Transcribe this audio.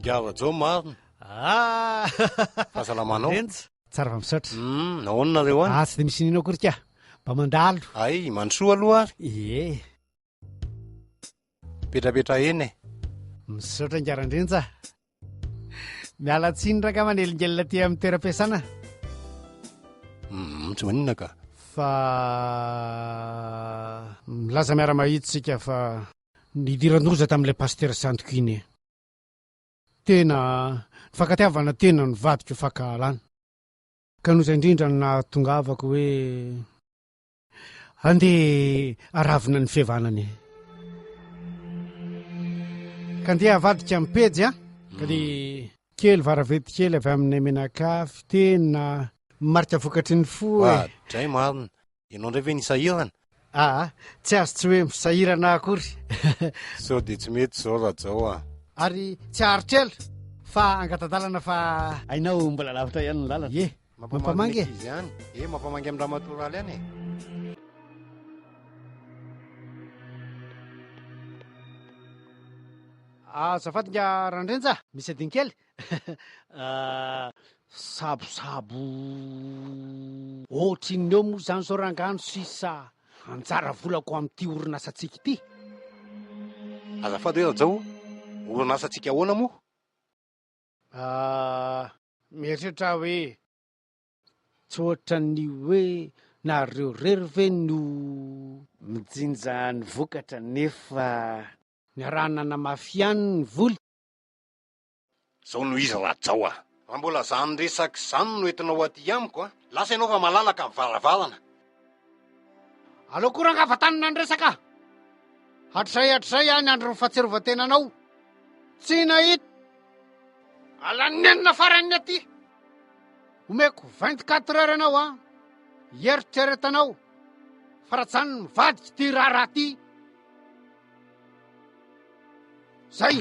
Ingahy Rajao marina. Ah! Fahasalamanao. Renjy. Tsara fa misaotra. Hum, nahoana nareo any? Ah, tsy dia misy nino akory ka. Mba mandalo. Hay, mandrosoa aloha ary. Ie. Mipetrapetraha eny e. Misaotra ingahy Randrenja. Miala tsiny rangahy manelingelina aty amin'ny toeram-piasana. Hum, tsy maninona ka. Fa milaza miara-mahita isika fa nidiran-doza tamin'ilay pasitera sandoka iny e. Tena ny fankatiavana tena nivadika ho fankahalana. Ka noho izay indrindra no nahatongavako hoe andeha aravina ny fihavanana e. Ka andeha avadika amin'ny pejy a. Ka dia kely varavety kely avy aminay menakafy tena marika vokatry ny fo e. Oadray marina. Ianao indray ve nisahirana? Aa, tsy azo tsy hoe misahirana akory. Sao dia tsy mety izao Rajao a. Ary tsy haharitra ela fa angata-dalana fa. Hainao mbola lavitra ihany ny lalana. Ie, mampamangy e. Izy ihany. E, mampamangy amin-dRamatoa Raly any e. Azafady nga Randrenja, misy adino kely. Sabosabo ohatrin'ny eo moa izany izao rangahy no sisa anjara volako amin'ity orinasantsika ity? Azafady hoe Rajao, orinasantsika ahoana moa? Mieritreritra aho hoe tsy ohatran'ny hoe nareo irery ve no mijinja ny vokatra nefa niarahana nanamafy ihany ny voly? Zao no izy Rajao a! Raha mbola zany resaka izany no entinao aty amiko a! Lasa ianao fa malalaka ny varavarana. Aleo koa rangaha vatanina ny resaka a! Hatrizay hatrizay aho niandry ny fahatsiarovan-tenanao. Tsy nahita alan'ny nenina farany aty. Omeko 24 heures ianao a! Hieritreretanao fa raha tsy zany mivadika ity raharaha ity. Zay!